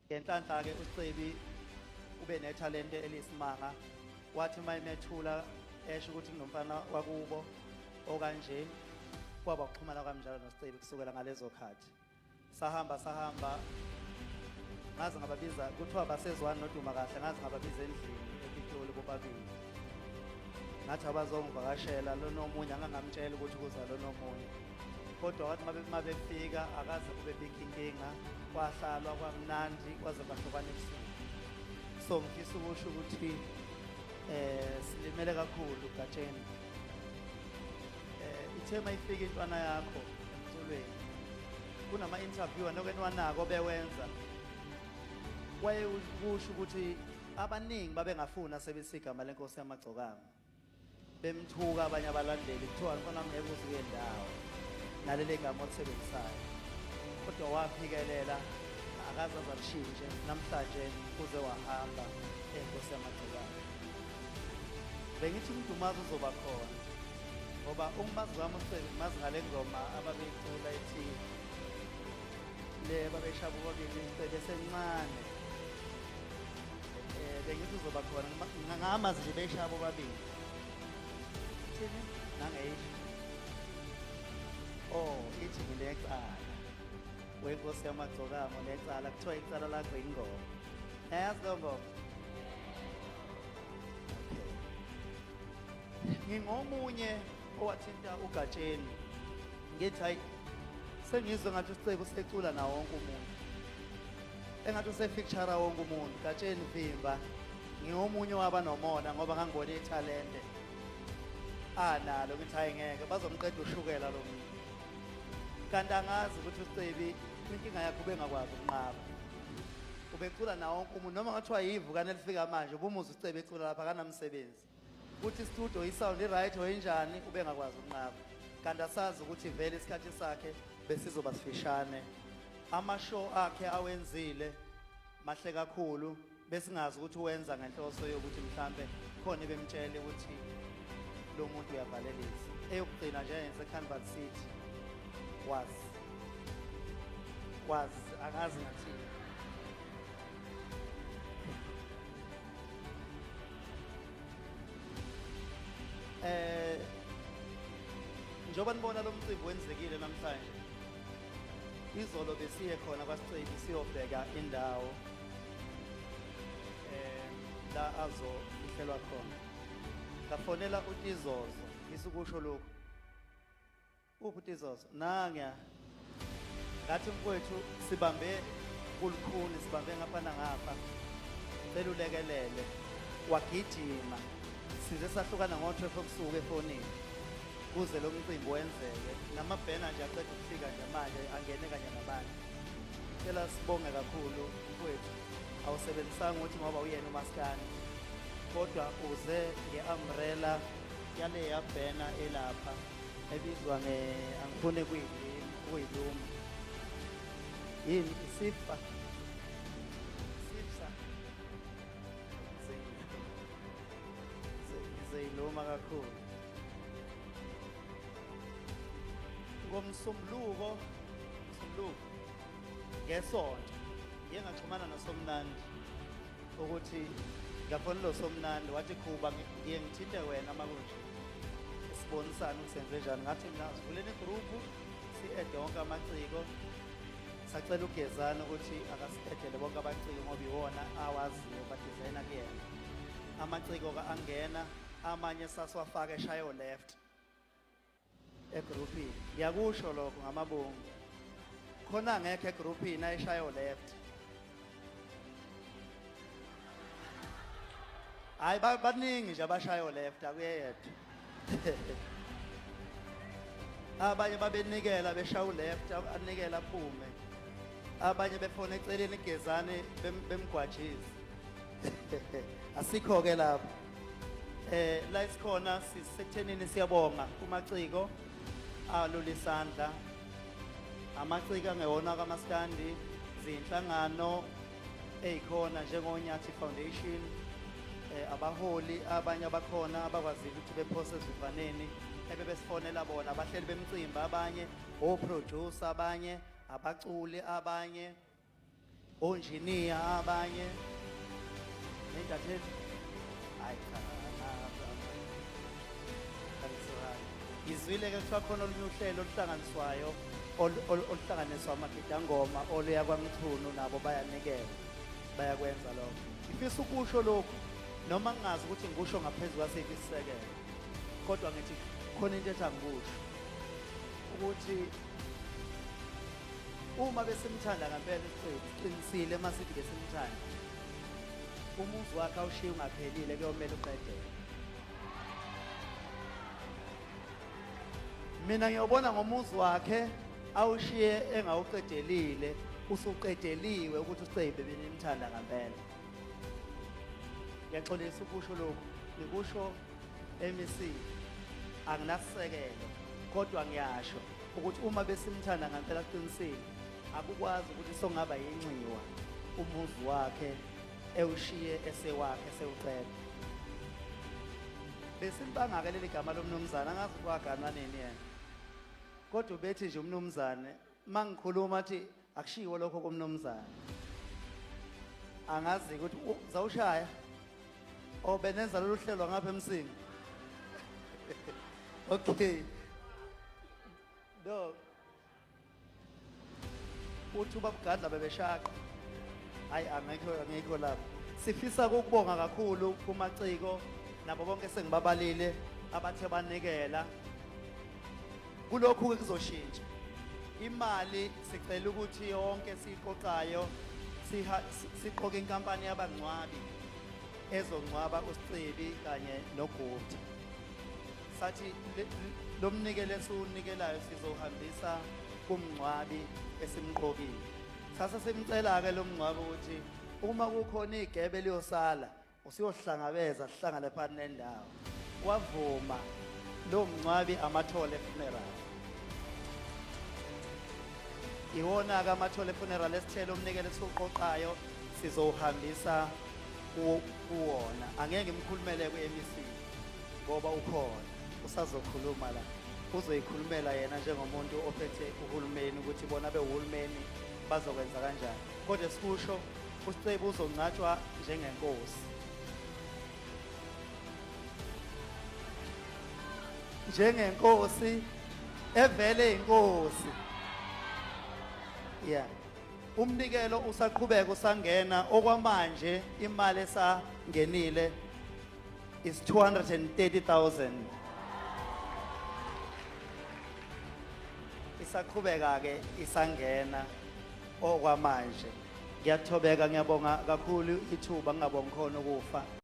Ngenhlanhla-ke uSicebi ube nethalente eliyisimanga, wathi uma emethula esho ukuthi kunomfana wakubo okanje, kwaba ukuxhumana kwami njalo noSicebi kusukela ngalezo khathi. Sahamba sahamba ngaze ngababiza, kuthiwa basezwani noDuma kahle, ngaze ngababiza endlini ePitoli bobabili. Ngathi abazongivakashela lona omunye, angangamtshela ukuthi kuza lona omunye. Kodwa wathi uma befika akaze kube bikho inkinga, kwahlalwa kwamnandi kwaze kwahlukana ebusuku. So ngifisa ukusho ukuthi silimele kakhulu Gatsheni. Ithe mayifika intwana yakho emculweni, kunama interview anoke niwanako bewenza, kwaye kusho ukuthi abaningi babengafuni asebenzisa igama lenkosi yamagcokama, bemthuka abanye abalandeli, kuthiwa mfana ngeke uze uye ndawo naleli gama olisebenzisayo. Kodwa waphikelela akaze alishintshe, namhlanje uze wahamba enkosi yamagcokama. Bengithi uMdumazi uzoba khona ngoba umazi wami uSicebi mazi ngale ngoma ababeyicula ethi le babeshaya bobabili uSicebi esemncane. Bengithi uzoba khona, ngamazi nje beshaya bobabili. Thini? Nangeyisho. Oh, ithi nginecala. Wenkosi yamagcokama necala, kuthiwa icala lakho ingoma. Yazi leyo ngoma? Okay. Ngingomunye owathinta uGatsheni. Ngithi hayi, sengizwe ngathi uSicebi usecula nawo wonke umuntu. Engathi usefeature wonke umuntu. Gatsheni vimba. Ngingomunye waba nomona ngoba ngangibona ithalente analo, ngithi hayi ngeke bazomqeda ushukela lo muntu. Kanti angazi ukuthi uSicebi inkinga yakhe ubengakwazi ukunqaba. Ubecula nawo wonke umuntu, noma ngathiwa yivukane elifika manje ubumuza uSicebi ecula lapha akanamsebenzi. Kuthi studio isound i-right or injani ubengakwazi ukunqaba. Kanti asazi ukuthi vele isikhathi sakhe besizoba sifishane. Ama-show akhe awenzile mahle kakhulu, besingazi ukuthi uwenza ngenhloso yokuthi mhlambe khona bemtshele ukuthi lo muntu uyavalelisa. Eyokugcina nje yenze Carnival City was angazi ngathini. Njengoba nibona lo mcimbi wenzekile namhlanje, izolo besiye khona kwaSicebi siyobheka indawo la azofihlelwa khona. Ngafonela uTizozo, ngisukusho lokhu. Uphi uTizozo? Nangiya. Ngathi mfowethu sibambe kulukhuni, sibambe ngapha nangapha, selulekelele. Wagijima size sahlukana ngo-12 ebusuku efonini kuze lo mcimbi wenzeke. Namabhena nje aqeda ukufika nje manje angene kanye nabantu. Cela sibonge kakhulu mfowethu, awusebenzisanga ukuthi ngoba uyena umaskandi, kodwa uze nge-umbrella yale yabhena elapha ebizwa nge, angifuni kuyiluma yini, isifa sifsa ngizeyiluma kakhulu. Ngomsombuluko, msombuluko ngesonto ngiye ngaxhumana noSomnandi ukuthi ngafonela uSomnandi, wathi Khuba ngiye ngithinte wena makunje sibonisane ukuthi senze njani. Ngathi mina sivuleni igroup si-add wonke amaciko. Sacela uGezana ukuthi akasi-addele bonke abaciko ngoba iwona awaziyo badizayina kuyena. Amaciko angena, amanye sasiwafaka eshayo left egroupini. Ngiyakusho lokho ngamabongo, khona ngekho egroupini ayishayo left. Hayi baningi nje abashayo left, akuyedwa. Abanye babenikela beshayo left, anikela aphume. Abanye befona eceleni igezane bemgwajise. Asikho ke lapho. La isikhona sisekuthenini, siyabonga kumaciko alula isandla. Amaciko angewona kaMaskandi, zinhlangano ezikhona njengoNyathi Foundation, abaholi abanye abakhona abakwazile ukuthi bephose ezivaneni ebebesifonela bona, abahleli bemcimbi abanye, o-producer abanye, abaculi abanye, Onjiniya abanye nentatheli. Hayi cha, ngizwile-ke kuthiwa khona olunye uhlelo oluhlanganiswayo oluhlanganiswa amagidangoma oluya kwaMchunu, nabo bayanikela, bayakwenza lokho. Ngifisa ukusho lokhu noma ngingazi ukuthi ngikusho ngaphezu kwasiphi isisekelo, kodwa ngithi khona into ethi angikusho ukuthi uma besimthanda ngempela isiCibi, siqinisile uma sithi besimthanda, umuzi wakhe awushiye ungaphelile, kuyomele uqedele. Mina ngiyobona ngomuzi wakhe awushiye engawuqedelile, usuqedeliwe ukuthi uSicebi benimthanda ngempela. Ngiyaxolisa ukusho lokhu, ngikusho MEC, anginasisekelo, kodwa ngiyasho ukuthi uma besimthanda ngempela qinisile, akukwazi ukuthi songaba yinxiwa umuzi wakhe ewushiye esewakhe esewuqeda. Besimbanga-ke leli gama lomnumzane, angazi ukuthi waganwa nini yena, kodwa ubethi nje umnumzane uma ngikhuluma athi akushiwo lokho komnumzane. Angazi ukuthi zawushaya o benenza lolu hlelo ngapha eMsinga. Okay, no, uthi ubabugadla bebeshaqa. Hayi, angekho, angekho lapho. Sifisa ukubonga kakhulu kumaciko nabo bonke sengibabalile abathe banikela kulokhu. Kuzoshintsha imali, sicela ukuthi yonke siyiqoqayo siqoke inkampani yabangcwabi ezongcwaba uSicebi kanye noGupta. Sathi lo mnikelo esiwunikelayo sizohambisa kumngcwabi esimqokile. Sase simcela-ke lo mngcwabi ukuthi uma kukhona igebe liyosala usiyohlangabeza, sihlangane phakathi nendawo. Wavuma lo mngcwabi, Amathole Funeral. Iwona-ke Amathole Funeral esithele umnikelo esiwuqoqayo sizowuhambisa kuwona. Angeke ngimkhulumele ku-MEC ngoba ukhona, usazokhuluma la, uzoyikhulumela yena njengomuntu ophethe uhulumeni ukuthi bona bewuhulumeni bazokwenza kanjani. Kodwa sikusho, uSicebi uzongcatshwa njengenkosi, njengenkosi evele inkosi. Yeah, umnikelo usaqhubeka usangena. Okwamanje imali esangenile is 230,000. Isaqhubeka ke isangena okwamanje. Ngiyathobeka, ngiyabonga kakhulu ithuba, ngingabongi khona ukufa.